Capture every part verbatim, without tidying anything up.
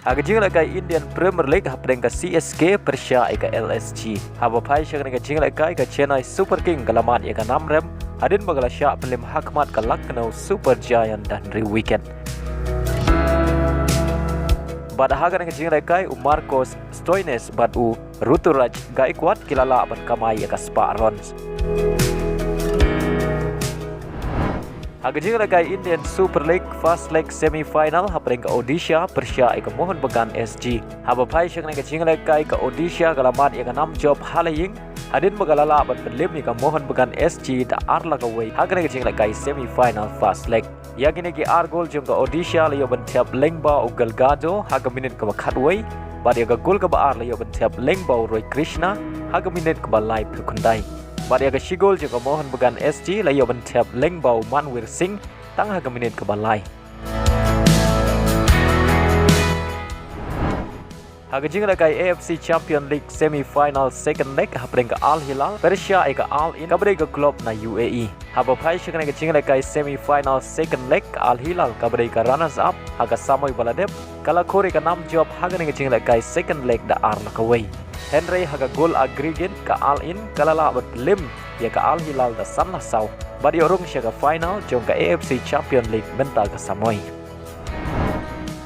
Ha ka jinglehkai Indian Premier League hapdeng ka C S K pyrshah ïa ka L S G. Haba phai sha kane ka jinglehkai ka Chennai Super King ka la mad ïa ka nam rem hadien ba ka la shah pynlem hakhmat ka Lucknow Super Giant da hynriew wicket. Bad ha kane ka jinglehkai u Marcus Stoinis bad u Ruturaj Gaikwad ki la lah ban kamai ïa ka spah runs. Ha ka jinglehkai Indian Super League first leg semi final hapdeng ka Odisha pyrshah ïa ka Mohun Bagan S G. Haba phai sha kane ka jinglehkai ka Odisha ka la mad ïa ka nam jop ha la ïing hadien ba ka la lah ban pynlem ïa ka Mohun Bagan S G da ar la kawei ha kane ka jinglehkai semi final first leg. Ïa kine ki ar gol jong ka Odisha la ïoh ban thep lyngba u Galgado ha ka minit kaba khatwei, bad ïa ka gol kaba ar la ïoh ban thep lyngba u Roy Krishna ha ka minit kaba laiphew khyndai. Bad ïa ka shi gol jong ka Mohun Bagan S G la ïoh ban thep lyngba u Manvir Singh tang ha ka minit kaba lai. Ha ka jinglehkai A F C Champion League semi final second leg hapdeng ka Al Hilal pyrshah ïa ka Al Ain kaba dei ka club na U A E. Haba phai sha kane ka jinglehkai semi final second leg ka Al Hilal kaba dei ka runners up ha ka samoi ba la dep ka la khur ïa ka nam jop ha kane ka jinglehkai second leg da ar la kawei. Hynrei ha ka gol aggregate ka Al Ain ka la lah ban pynlem ïa ka Al Hilal da san la saw bad ïoh rung sha ka final jong ka A F C Champion League mynta ka samoi.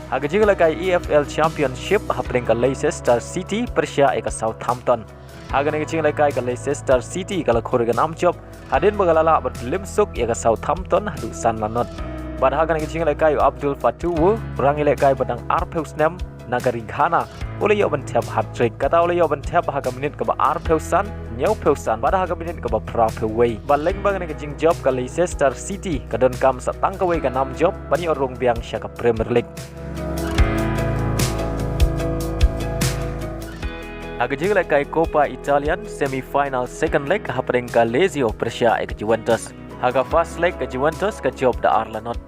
Ha ka jinglehkai E F L Championship hapdeng ka Leicester City pyrshah ïa ka Southampton. Ha kane ka jinglehkai ka Leicester City ka la khur ïa ka nam jop hadien ba ka la lah ban pynlem suk ïa ka Southampton haduh san la not. Bad ha kane ka jinglehkai u Abdul Fatuwu, u nongïalehkai ba dang arphew snem na ka ri Ghana, u la ïoh ban thep hat-trick. Kata u la ïoh ban thep ha ka minit kaba arphew san, hynñiewphew san bad ha ka minit kaba phraphew wei. Bad lyngba kane ka jingjop ka Leicester City ka donkam sa tang kawei ka nam jop ban ïoh rung biang sha ka Premier League. Ha ka jinglehkai Coppa Italian semi final second leg hapdeng ka Lazio pyrshah ïa ka Juventus. Ha ka first leg ka Juventus ka jop da ar la not.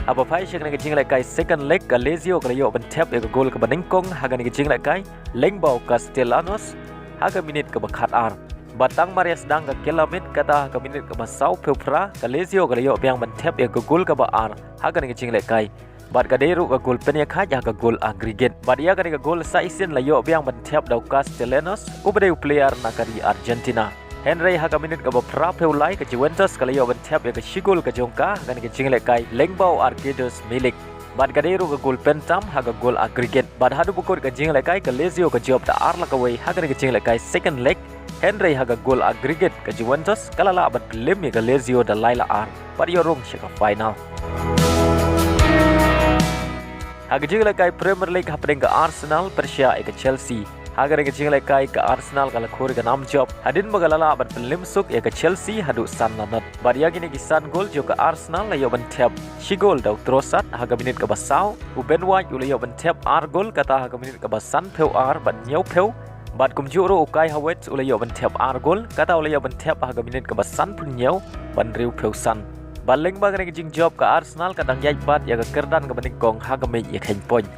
Haba phai sha kane ka jinglehkai second leg ka Lazio ka la ïoh ban thep ïa ka gol kaba nyngkong ha kane ka jinglehkai lyngba u Castellanos ha ka minit kaba khatar. Bad tang mar ïa sdang ka kylla miet kata ha ka minit kaba sawphew phra ka Lazio ka la ïoh biang ban thep ïa ka gol kaba ar ha kane ka jinglehkai. Bad ka dei ruh ka gol pynïakhaid ha ka gol aggregate. Bad ïa kane ka gol sa shisien la ïoh biang ban thep da u Castellanos uba dei u player na ka ri Argentina. Hynrei ha ka minit kaba phraphew lai ka Juventus ka la ïoh ban thep ïa ka shi gol ka jong ka ha kane ka jinglehkai lyngba u Arkadiusz Milik. Bad ka dei ruh ka gol pyntam ha ka gol aggregate. Bad haduh ba kut ka jinglehkai ka Lazio ka jop da ar la kawei ha kane ka jinglehkai second leg. Hynrei ha ka gol aggregate ka Juventus ka la lah ban pynlem ïa ka Lazio da lai la ar bad ïoh rung sha ka final. Ha ka jinglehkai Premier League hapdeng ka Arsenal pyrshah ïa ka Chelsea. Ha kane ka jinglehkai ka Arsenal ka la khur ïa ka nam jop hadien ba ka la lah ban pynlem suk ïa ka Chelsea haduh san la not. Bad ïa kine ki san gol jong ka Arsenal la ïoh ban thep shi gol da u Trossard ha ka minit kaba saw, u Ben White u la ïoh ban thep ar gol kata ha ka minit kaba sanphew ar bad hynñiewphew. Bad kumjuh ruh u Kai Havertz u la ïoh ban thep ar gol kata u la ïoh ban thep ha ka minit kaba sanphew hynñiew bad hynriewphew san. Bad lyngba kane ka jingjop ka Arsenal ka dang ïaid pat ïa ka kyrdan kaba nyngkong ha ka miej ïakheiñ point.